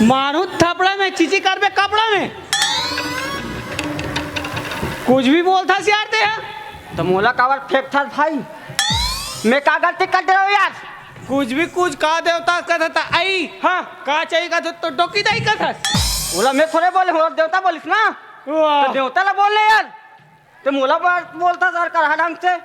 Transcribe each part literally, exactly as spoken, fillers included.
मारू थपड़ा में, चीची करबे कपड़ा में। कुछ भी बोलथस यार ते ह। त मोला काबर फेंकथस भाई? मैं का गलती कर दे रहो यार? कुछ भी कुछ, का देवता कथस त आई। हाँ। का चाहिए कथस त डोकी दाई कथस। ओला मैं थोड़े बोले हूँ, देवता बोलिस ना। वाह। त देवता ला बोल ले यार। ते मोला बात बोलथस यार, करहा ढंग से।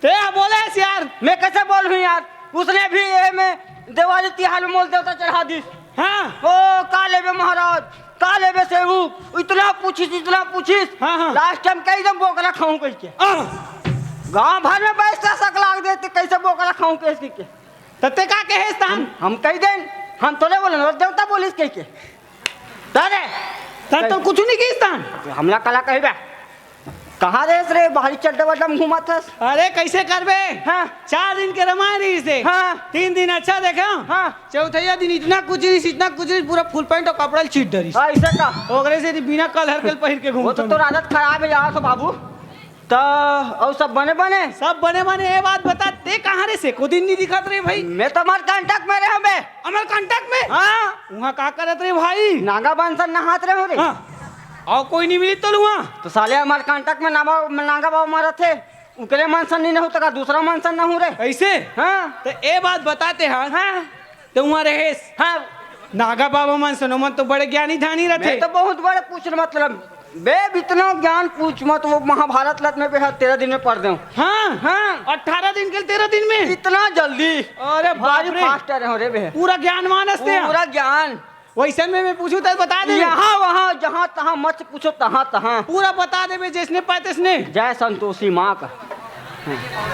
ते ह बोलेस यार। मैं कैसे बोलूं यार? उसने भी ये में दिवाली तिहार में मोला देवता चढ़ा दिस। हाँ। ओ, का लेबे महाराज, का लेबे सेवक, इतना पूछिस, इतना पूछिस। हाँ, हाँ। Last time कही दे बोकरा खाऊं कह के। हाँ। गांव भर में बैठता सकलाग देते, कैसे बोकरा खाऊं कह के। त ते का कहेस तहान? हम, हम कही देन, हम तोले बोले ना, देवता बोलिस कह के। अरे, त तो कुछ नहीं किस तहान। हमला कला कही बे। कहाँ रेस रे, बाहरी चड्डा वड्डा में घुमाथस। अरे, कैसे करबे? हाँ। चार दिन के रमायन रहिस हे। हाँ। तीन दिन अच्छा देखा। हाँ। चौथैया दिन इतना कुचरिस, इतना कुचरिस, पूरा full pant अउ कपड़ा ल छीट डरिस। हाँ, ऐसे का? ओकरे से बिना कलहर के पहिर के वो तो घूमत तोर आदत खराब है यार, तो बाबू। त अउ सब बने बने? सब बने बने। ये बात बता, ते कहाँ रेस एको दिन नहीं दिखत रे भाई? मैं तो अमरकंटक में रहे हूँ बे। अमरकंटक में? हाँ। वहाँ का करत रे भाई? नागा बांसन नहात रहे हूँ रे। हाँ। अउ कोई नहीं मिली तो लुआ। तो साले अमरकंटक में नागा, नागा बाबा मरत हे, उकरे मंसन नहीं नहू त का दूसरा मंसन नहू रे? कैसे? हाँ। त ए बात बता ते ह। हाँ। त उहाँ रहेस। हाँ। नागा बाबा मन सनो मन तो बड़े ज्ञानी धानी रथे। मैं तो बहुत बड़े पूछ, मतलब, बे, इतना ज्ञान पूछ मत, वो महाभारत लत में बे, तेरह दिन में पढ़ देऊं। हाँ। हाँ। अठारह दिन के तेरह दिन में? इतना जल्दी। अरे बाप भारी रे। Fast रहे हो रे बे। पूरा ज्ञानवान हस्ते हैं। पूरा ज्ञान। वैसन में मैं पूछूं त बता दे। यहाँ वहाँ जहाँ तहाँ मत पूछो, तहाँ तहाँ। पूरा बता देबे जैसने पाए तैसने। जय संतोषी माँ का।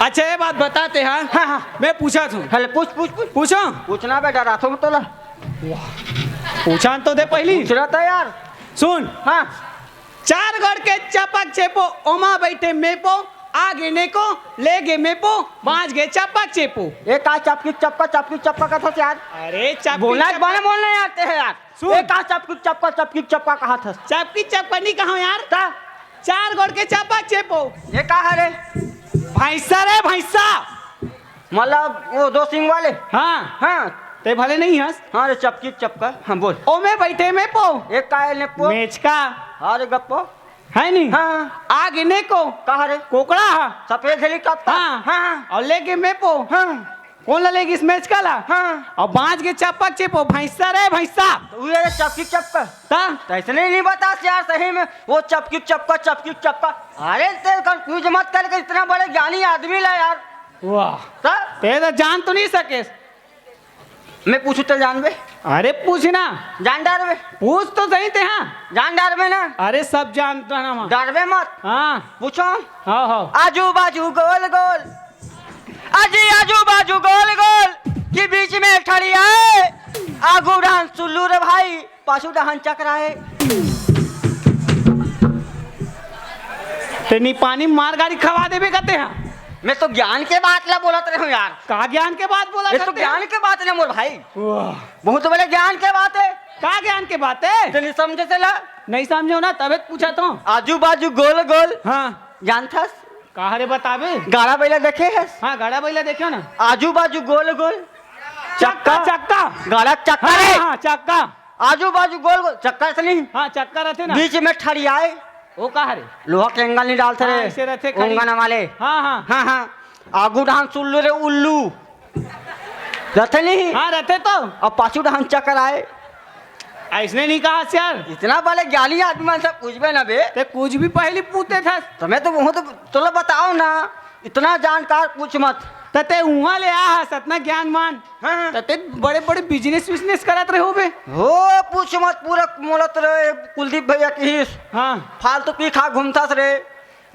अच्छा, ये बात बता ते ह। हाँ, हाँ। मैं पूछा थू। हले पूछ, पूछ, पूछ। पूछो। पूछना बेटा, राथो में तोला। पूछा तो दे पहली। पूछ रहा था यार। सुन। हाँ। चार गोड़ के चपक चेपो, ओमा बैठे मेपो, आगे नेको, ले गे मेपो, बाँच गे चपक चेपो। ए का चपकी चपका, चपकी चपका कथस यार? अरे चपकी बोलना चपका। बने बोलना यार ते है यार। सुन। ए का चपकी चपका, चपकी चपका कहा थस? चपकी चपका नहीं कहा यार। का? चार गोड़ के चपक चेपो। ये का हरे? भैंसा रे भैंसा। मतलब वो दो सिंग वाले? हाँ। हाँ। ते भले नहीं हस। हाँ रे, चपकी चपका। हाँ, बोल। ओमे बैठे मेपो। एक काय नेपो? मेचका। हाँ रे, गप्पो। है नहीं? हाँ। आगे नेको। कहा रे? कोकड़ा हा। सफेद helicopter। हाँ। हाँ, हाँ। अउ ले गे मेपो। हाँ। कोन ला ले गिस? मेचका ला। हाँ। अउ बाँच गे चपक चेपो, भैंसा रे भैंसा। तो ये रे चपकी चपका। ता? तो ऐसे नहीं, नहीं बता यार, सही में वो चपकी चपका, चपकी चपका। अरे ते confuse मत कर के, इतना बड़े ज्ञानी आदमी ला यार। वाह। ता? ते तो जान तो नहीं सकेस। मैं पूछू तो जानबे? अरे पूछ ना। जान डरबे? पूछ तो सही ते, हाँ। जान डरबे ना? अरे सब जानता ना वहाँ। डरबे मत। हाँ। पूछो। हाँ, हाँ। आजू बाजू गोल गोल, अजी आजू बाजू गोल गोल, कि बीच में ठड़ियाए, आगू डाहन सुल्लू रे भाई, पाछू डाहन चक्र आए। ते नी पानी मार गाड़ी खवा देबे कते हा। मैं तो ज्ञान के बात ला बोलत रहे हूँ यार। का ज्ञान के बात बोला ये तो करते ज्ञान हैं? के बात ना मोर भाई। वाह। बहुत बड़े ज्ञान के बात है। का ज्ञान के बात है? ते नहीं समझे तेला। नहीं समझे हो ना, तबे तो पूछा तो। आजू बाजू गोल गोल। हाँ। जानथस? का हरे बताबे? गाड़ा बैला देखे हस? हाँ, गाड़ा बैला देखे हो ना। आजू बाजू गोल गोल। चक्का, चक्का। चक्का। गाड़ा चक्का हाँ, रे। हाँ, चक्का। आजू बाजू गोल गोल चक्का से नहीं। हाँ, चक्का रहते ना। बीच में ठड़ियाए। वो का हरे? लोहा के एंगल नहीं डालते हाँ, रे। ऐसे रहते खड़ी। ओंगन वाले। हाँ, हाँ। हाँ, हाँ। आगू डाहन सुल्लू रे उल्लू। रहते नहीं। हाँ, रहते तो। अब पाछू डाहन चक्कर आए। ऐसने नहीं कहा यार। इतना बड़े ज्ञानी आदमी मन से पूछबे ना बे। ते कुछ भी पहली पूछते था। तो मैं तो वो तो, तोला बताओ ना। इतना जानकार पूछ मत। त ते उहाँ ले आ हस, अतना ज्ञानवान। हाँ, हाँ। त ते बड़े-बड़े business विजनेस करत रहे होबे। हो, पूछ मत, पूरा मोलत रहे कुलदीप भैया किहिस। हाँ। फालतू की खा घूमथस रे,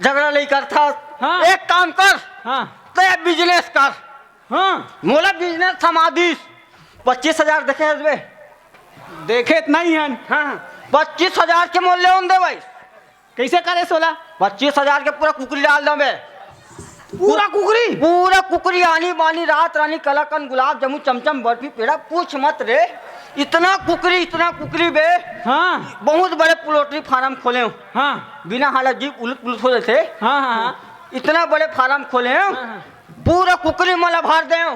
झगड़ा नहीं करथस। हाँ। एक काम कर, हाँ। ते business कर। हाँ। मोला business थमा दिस। पच्चीस हजार देखे हस बे? देखे त नहीं हन। हाँ, हाँ। पच्चीस हजार के मोल लेवन दे भाई। कैसे करे सोला? पच्चीस हजार के पूरा कुकरी डाल दो बे। पूरा कुकरी? पूरा कुकरी, आनी बानी, रात रानी, कलाकंद, गुलाब जामुन, चमचम, बर्फी, पेड़ा, पूछ मत रे। इतना कुकरी, इतना कुकरी बे। हाँ। बहुत बड़े पोल्ट्री फार्म खोले हो। हाँ। बिना हालत जीव उलट पुलट हो जाते। हाँ, हाँ, हाँ। इतना बड़े फार्म खोले हो। हाँ, हाँ। पूरा कुकरी मन ला भर देव।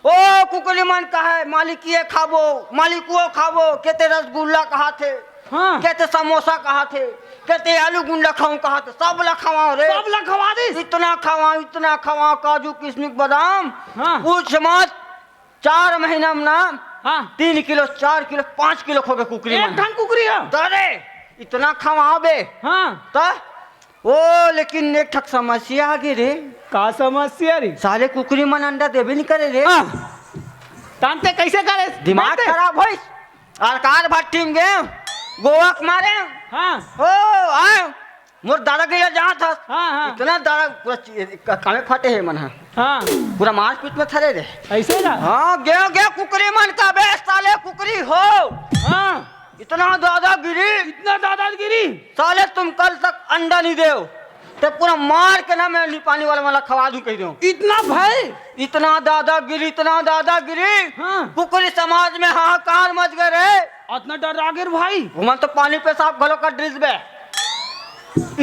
ओ कुकरी मन कहे, "मालिक ये खाबो, मालिक वो खाबो, केते रसगुल्ला कहाथे, हाँ। केते समोसा कहाथे, केते आलू गुंडा खाऊं कहाथे, सब ला खवाओ रे।" सब ला खवा दिस। इतना खवाओ, इतना खवाओ, काजू, किशमिश, बादाम, हाँ। पूछ मत। चार महीना में ना, हाँ। तीन किलो, चार किलो, पाँच किलो खो गे कुकरी एक मन। ठन कुकरी है। अरे, इतना खवाओ बे। हाँ। त ओ, लेकिन एक ठक समस्या आ गे रे। का समस्या रे? साले कुकरी मन अंडा देबे नहीं करे रे। हाँ। तानते कैसे करे? दिमाग खराब होइस। अरकार भट्टी में गे, गोवा के मारे। हाँ। ओ, आए, मोर दादा के यहाँ जात हस। हाँ, हाँ। इतना दादा पूरा चि-, क-, कामे फटे हे मन हा। हाँ। पूरा मारपीट में थरे रे। ऐसे ना? हाँ, गे, गे कुकरी मन का बे, साले कुकरी हो। हाँ। इतना दादागिरी। इतना दादागिरी। साले तुम कल तक अंडा नहीं देव, ते पूरा मार के ना मैं नी पानी वाला वाला खवा दूं कह दूं। इतना भय? इतना दादागिरी, इतना दादागिरी। हाँ। कुकरी समाज में हाहाकार मच गए रे। इतना डर आ गए रे भाई। ओमन तो पानी पेशाब घलो कर डरिस बे।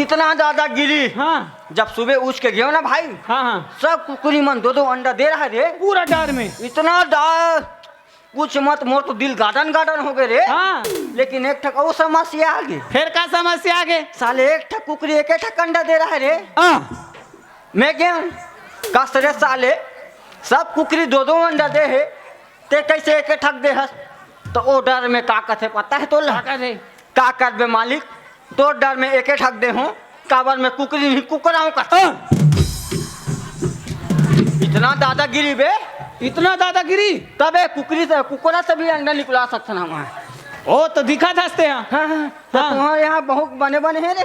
इतना दादागिरी। हाँ। जब सुबह उठ के गयो ना भाई, हाँ, हाँ। सब कुकरी मन दो दो अंडा दे रहा रे। पूरा डर में। इतना डर। पूछ मत, मोर तो दिल गार्डन गार्डन हो गए रे। हाँ। लेकिन एक ठक अउ समस्या आ गे। फिर का समस्या आ गे? साले एक ठक कुकरी एक ठक अंडा दे रहा है रे। हाँ। मैं गेंव, कस रे साले, सब कुकरी दो दो अंडा दे हे, ते कैसे एक ठक दे हस? तो ओ डर में का कथे पता है तोला? का कथे? का करबे मालिक, तोर डर में एके ठक दे हूँ, काबर में कुकरी नहीं कुकरा हूँ कथे। हाँ। इतना दादागिरी बे। इतना दादागिरी? तबे कुकरी से, कुकरा से भी अंडा निकला सकथन हम। ओ तो दिखा दसते हैं। हाँ, हाँ। तो हाँ। तुम्हारे यहाँ बहुत बने बने हैं रे।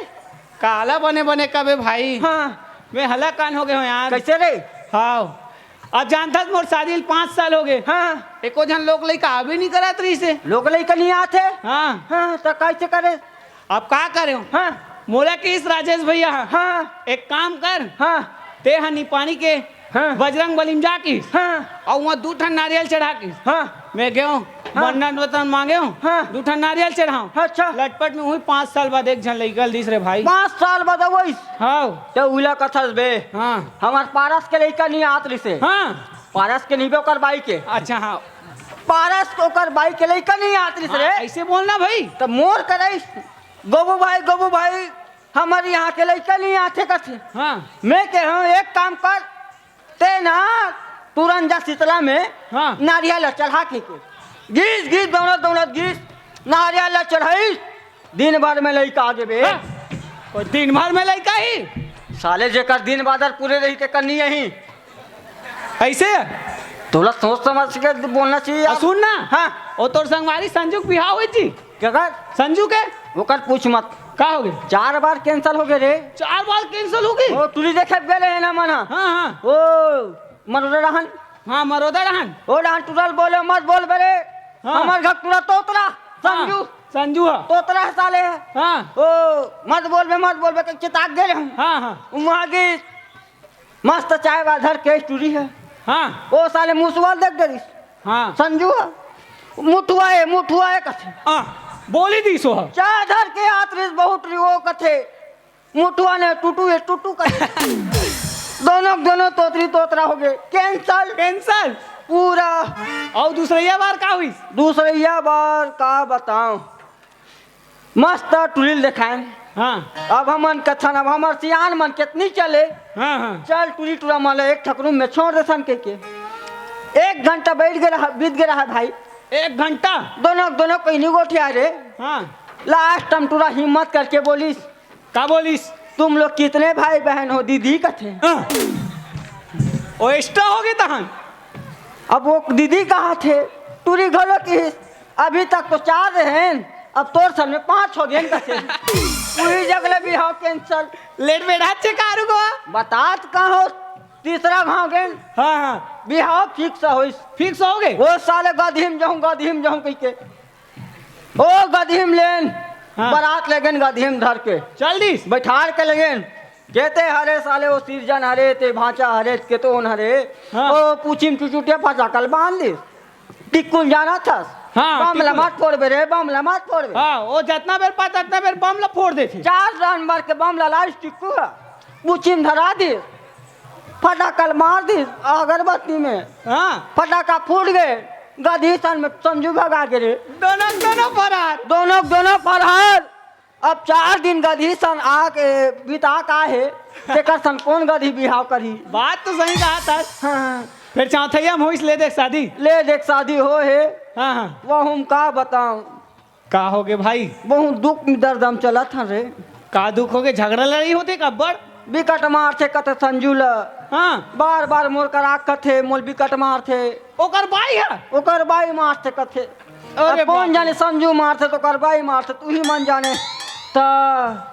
काला बने बने कबे भाई? हाँ। मैं हलाकान हो गए हूँ यार। कैसे रे? हाँ। अब जानथस मोर शादी ल पाँच साल हो गए। हाँ। एको झन लोग लइका आबे नहीं करत रहिस हे। लोग लइका नहीं आथे? हाँ। हाँ, त कैसे करे? अब का करे हो? हाँ। मोला किस राजेश भैया हा? हाँ। एक काम कर। हाँ। ते ह निपानी के हाँ। बजरंग बली म जा किस। हाँ। अउ वहाँ दू ठन नारियल चढ़ा किस। हाँ। मैं गयो। हाँ। मन्नत वतन मांगे हो। हाँ। दू ठन नारियल चढ़ाओ। अच्छा। लटपट में हुई पाँच साल बाद एक झन लइका ल दिस रे भाई। पाँच साल बाद वही? हाँ। तो उला कथस बे। हाँ। हमार पारस के लइका नहीं आत रहिस हे। हाँ। पारस के नहीं बे, ओकर बाई के। अच्छा, हाँ। पारस के ओकर बाई के लइका नहीं आत रहिस हाँ, रे। ऐसे बोलना भाई। त मोर करइस, "गोबू भाई, गोबू भाई, हमर यहाँ के लइका नहीं आथे," कथे। हाँ। मैं कहे हूँ, "एक काम कर, ते ना तुरंत जा शीतला में हाँ। नारियल चढ़ा के, के।" गीस, गीस, दौड़त, दौड़त गीस, नारियल चढ़ाइस, दिन भर में लइका आगे बे। हाँ। कोई दिन भर में लइका ही? साले जेकर दिन बादर पूरे रही, तेकर नहीं यही। ऐसे? तोला सोच समझ के बोलना चाहिए आ, यार। सुन ना। हाँ। ओ तोर संगवारी संजू के बिहाव होइस जी। क्या कर? संजू के? ओकर पूछ मत। का हो गए? चार बार cancel हो गए रे। चार बार cancel हो गई? ओ, टूरी देखे गए रहे ना मना। हाँ, हाँ। ओ, मरोड़ा रहन। हाँ, मरोदा रहन। ओ रहन टूरल बोले, मत बोल बे रे। हाँ। हमर घर टूरा तोतरा, हाँ, संजू। संजू है। तोतरा है साले। हाँ। ओ, मत बोल बे, मत बोल बे, के चिताक गए हम। हाँ, हाँ। वहाँ की मस्त चाय वाय धर के टूरी है। हाँ। ओ साले मुसवा ल देख डरिस। हाँ। संजू है। मुठुआ है, मुठुआ है कथे। हाँ, बोली दी सो है। चाय धर के आत रहिस बहुत रिवो कथे। मुठुआ ने टूटू ये टूटू कर दोनों दोनों तोतरी तोतरा हो गए। Cancel। Cancel। पूरा। अउ दूसरइया बार का हुई? दूसरइया बार का बताओ, मस्त टूरी ल देखाएन। हाँ। अब हमन कथन, अब हमर सियान मन केतनी चले। हाँ, हाँ। चल टूरी टूरा मन ल एक ठक room में छोड़ देथन कह के। एक घंटा बैठ गए रहा, बीत गए रहा भाई। एक घंटा? दोनों दोनों कहीं नहीं गोठिया रे। हाँ। Last में टूरा हिम्मत करके बोलिस, का बोलिस? "तुम लोग कितने भाई बहन हो दीदी?" कथे। हाँ। ओ extra हो गए तहन। अब वो दीदी कहाथे, टूरी घलो किस, "अभी तक तो चार रहे, अब तोर सन में पाँच हो गए," कथे। वही जगले बिहाव cancel। लेट बैठा छे कारू को। बतात कहो, तीसरा घाव गए। हाँ, हाँ। बिहाव fix होइस। Fix हो गए? वो साले गधीम जाऊँ, गधीम जाऊँ कह के। ओ गधीम लेन, हाँ। बारात लेगेन गधीम धर के। चल दिस। बैठार के लेगेन। केते हरे साले ओ सिरजन हरे, ते भांचा हरे, केतोन हरे। हाँ। ओ पूछी म चुचुटिया फंसा कल बांध दिस। टिक्कुल जाना थस। हाँ, बम टिक्कुल। ला मत फोड़बे रे, बम ला मत फोड़बे। हाँ, ओ जतना बेर पात, अतना बेर बम ला फोड़ देथे। चार round मार के बम ला लाइस टिक्कू ह। पूछी म धरा दिस। फटाका ल मार दिस अगरबत्ती में। हाँ। फटाका फूट गे, गदही सन में संजू भगा गे रे। दोनों, दोनों फरार। दोनों, दोनों फरार। अब चार दिन गदही सन आके बिता का हे, तेकर सन कोन गदही बिहाव करही? बात तो सही कहा था। हाँ। फिर चौथैया में होइस ले देख शादी। ले देख शादी हो हे। हाँ, हाँ। वहू म का बताऊं? का होगे भाई? बहुत दुख दर्द म चलत हन रे। का दुख होगे? झगड़ा लड़ाई होथे का अब्बड़? बिकट मारथे कथे संजू ल। हाँ। बार बार मोर करा कथे, मोल बिकट मारथे। ओकर बाई ह? ओकर बाई मारथे कथे। अरे अब कोन बाप रे। जाने संजू मारथे त ओकर बाई मारथे, तू ही मन जाने। त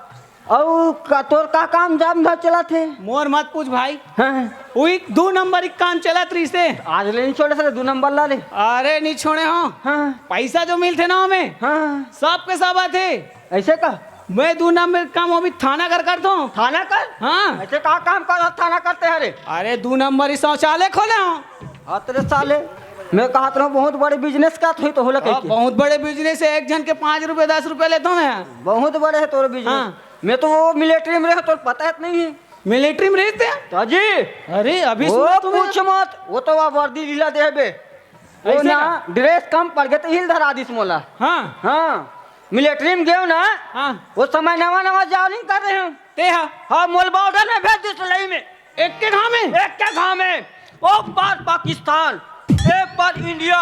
अउ का, तोर का काम जाम धर चलत हे? मोर मत पूछ भाई। हाँ। उही दू नंबर ही काम चलत रहिसे। आज ले नहीं छोड़े सर, दू नंबर ला ले। अरे नहीं छोड़े हो। हाँ। पैसा जो मिलथे ना हमें, हाँ। सब के सब आथे। ऐसे का? मैं दू नंबर काम अभी थाना कर करथों। थाना कर? हाँ। ऐसे का काम कर थाना करते हरे? अरे दू नंबर ही शौचालय खोले हो। हाँ तेरे साले, मैं कहत रहूं बहुत बड़े बिजनेस का थोई तो होला हाँ, कहिके। बहुत बड़े बिजनेस हे, एक झन के पाँच रुपये दस रुपये लेथों मैं। बहुत बड़े हे तोर बिजनेस। हाँ। मैं तो वो मिलिट्री में रहे, तो पता है नहीं है। मिलिट्री में रहिस ते? तो जी। अरे, अभी वो सुना तुम्हें? पूछ मत, वो तो वह वर्दी ढीला दे बे। वो ऐसे ना, का? ड्रेस कम पड़ गए तो हिल धरा दिस मोला। हाँ। हाँ, मिलिट्री में गए ना। हाँ। वो समय नवा नवा ज्वाइनिंग कर रहे हैं। ते हा? हाँ, मोल बॉर्डर में भेज दिस लई में। एक के घाव में? एक के घाव में। ओ पार पाकिस्तान, ए पार इंडिया,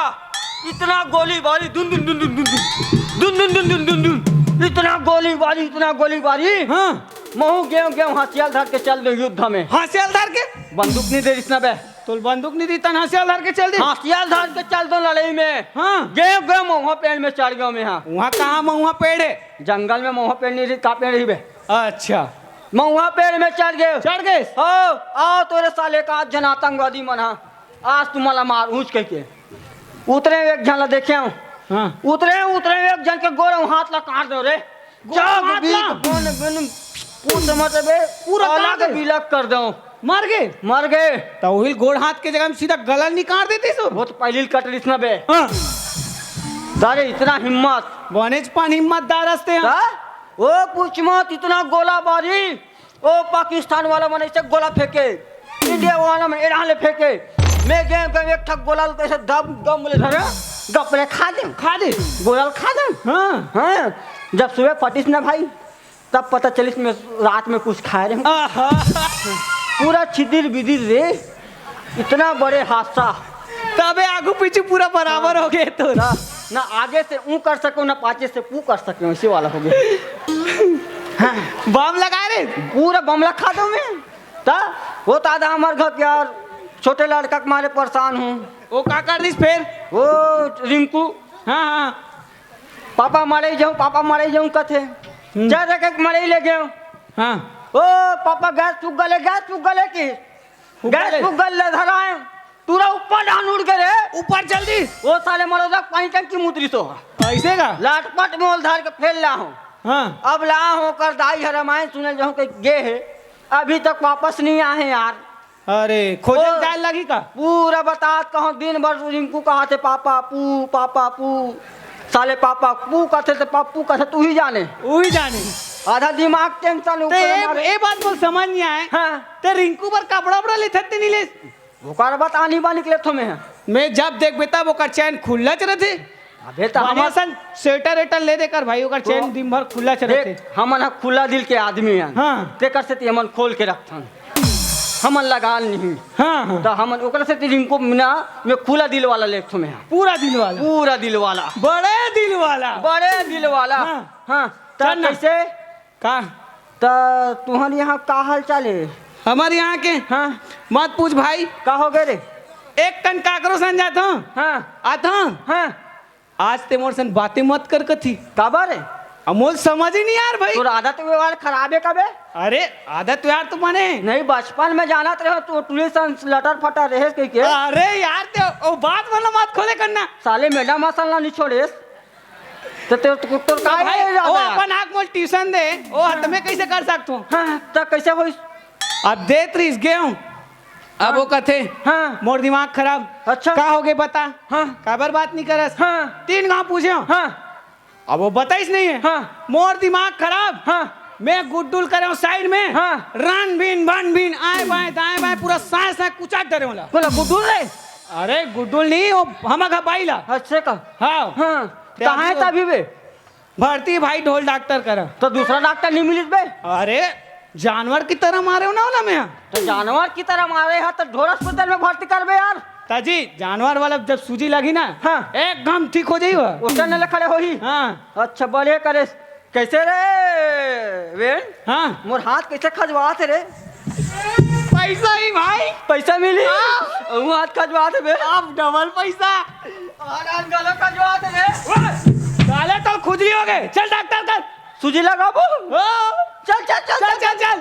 इतना गोलीबारी, दुन दुन दुन दुन दुन दुन, दुन दुन दुन दुन दुन दुन, इतना गोलीबारी, इतना गोलीबारी। हाँ। महू गेहूं, गेहूं हथियार धर के चल दो युद्ध में। हथियार धर के? बंदूक नहीं दे इतना बे। तोल बंदूक नहीं दी, तन हथियार धर के चल दे। हथियार धर के चल दो लड़ाई में। हाँ। गेहूं, गेहूं महुआ पेड़ में चढ़ गयो मैं। हाँ। वहाँ कहाँ महुआ पेड़ है? जंगल में महुआ पेड़ नहीं रही, का पेड़ रही बे? अच्छा। महुआ पेड़ में चढ़ गए। चढ़ गए? हो, आओ तोरे साले का आज झन आतंकवादी मन हा। आज तुम्हाला मार ऊंच कह के। उतरे एक झन ला देखे हूँ। हाँ। उतरे, उतरे एक झन के गोड़ हाथ ला काट दो रे। गोड़ चाक हाथ बीक ला? बन, बन, पूछ मत बे। पूरा अलग काट दे। बिलक कर दो। मर गए? मर गए। तो वही गोड़ हाथ के जगह में सीधा गला निकाल देते सो। वो तो पहली कट लिस ना बे। हाँ। सारे इतना हिम्मत। बनेच पन हिम्मतदार हस्ते हैं। का? ओ पूछ मत, इतना गोलाबारी। ओ पाकिस्तान वाला मन ऐसे गोला फेंके, इंडिया वाला मन एड़ा ले फेंके। मैं गेम गेम एक ठक गोला ले ऐसे दम दम ले धरे, गप ले खा दे। खा दे। गोला ले खा दे। हाँ। हाँ। जब सुबह फटिस ना भाई, तब पता चलिस मैं रात में कुछ खाए रहे हूँ। आहा। पूरा छिदिर बिदिर रे, इतना बड़े हादसा। तबे आगू पीछू पूरा बराबर हो गए तो। ना, ना आगे से ऊ कर सको, ना पाछे से पू कर सको, इसी वाला हो गया। हाँ। बम लगा रे। पूरा बमला खा दो मैं। ता वो तादा हमार घर के यार, छोटे लड़का के मारे परेशान हूँ। वो का कर दिस फिर? वो रिंकू। हाँ, हाँ। पापा मरे जाऊँ, पापा मरे जाऊँ कथे। हम्म। चार रखे के मरे ले गए। हाँ। ओ पापा गैस फूक गले, गैस फूक गले की। फूक गैस गले? फूक गल ले धराए। पूरा ऊपर डान उड़ के रे। ऊपर जल्दी। वो साले मरोदा पानी टंकी मुतरी सो। ऐसे का? लाटपट मोल धर के फेल ला हूँ। हाँ। अब ला हूँ कर दाई हर रामायण सुने जाऊँ के गे है। अभी तक वापस नहीं आए यार। अरे, खोजे ओ, जाए लगी का? पूरा बतात कहूँ, दिन भर रिंकू कहा थे, "पापा, पू, पापा, पू।" साले पापा, पू कहते थे, "पप्पू कहते, तू ही जाने।" वही जाने। आधा दिमाग टेंशन ते ऊपर ए, हमारे। ए बात बोल समझ नहीं आए। हाँ। ते रिंकू पर कपड़ा, उपड़ा लेते ते नहीं ले? ओकर बात आनी बा निकले थो मैं। मैं जब देखबे तब ओकर चैन खुल्ला च रथे। अबे त बढ़िया हमर सन स्वेटर, वेटर ले देकर भाई, ओकर तो चैन दिन भर खुला च देख, रथे। हमन ह खुला दिल के आदमी हन। हाँ। तेकर से ते हमन खोल के रखथन। हमन लगान नहीं। हाँ, हाँ। त हमन ओकर से ते रिंकू ना, मैं खुला दिल वाला लेथो मैं। पूरा दिल वाला। पूरा दिल वाला। बड़े दिल वाला। बड़े दिल वाला। हाँ। हाँ। त चल ना। कैसे? का? त तुहर यहाँ का हाल चाल है? हमर यहाँ के? हाँ। मत पूछ भाई। का हो गए रे? एक कन काकरो सन जात हूँ। हाँ। आत हूँ। हाँ। आज ते मोर सन बातें मत कर कथी। काबर रे? अब मोर समझ ही नहीं यार भाई। तोर आदत व्यवहार खराब है का बे? अरे, आदत व्यवहार तो बने। नहीं, बचपन में जानत रहे तू टूरी सन लटर फटर रहे कह के। अरे यार, ते ओ बात वाला मत खोले करना। साले मैडम असन ला नहीं छोड़ेस। तो ते, तो, तोर तो का भाई, है ओ यार? अपन आँख मोल ट्यूशन दे, ओ हद में कैसे कर सकत हूँ? हाँ, त कैसे होइस? अब देत रहिस गेहूं, अब हाँ। वो कथे, हाँ। "मोर दिमाग खराब।" अच्छा। का हो गए बता? हाँ। काबर बात नहीं करस? हाँ। तीन गांव पूछे हो। हाँ। अब वो बताइस नहीं है। हाँ। "मोर दिमाग खराब।" हाँ। मैं गुड्डुल करे हूँ साइड में। हाँ। रन भिन, भन भिन, आए बाएं, दाएं बाएं, पूरा साए साए कुचाट डरे होला। बोला गुड्डुल रे? अरे गुड्डुल नहीं, वो हमर घर बाई ला। अच्छा का? हाँ। हाँ। ते कहाँ है अभी वो तभी बे? भर्ती भाई ढोल डॉक्टर करा। तो दूसरा डॉक्टर नहीं मिलिस बे? अरे जानवर की तरह मारे हो ना, ना मैं। तो जानवर की तरह मारे हा तो ढोर अस्पताल में भर्ती करबे यार। ताजी, जानवर वाला जब सूजी लगी ना, हाँ। एकदम ठीक हो जाई वो। उठे न ले खड़े होही। हाँ। अच्छा, बढ़िया करे। कैसे रे वेन? हाँ। मोर हाथ कैसे खजवात हे रे? पैसा ही भाई। पैसा मिली? हाँ। वो हाथ खजवात हे बे। अब डबल पैसा। हाथ गला खजवात हे बे। साले तो खुजली हो गए। चल डॉक्टर कर। सूजी लगाबो? हाँ। चल, चल, चल, चल, चल, चल।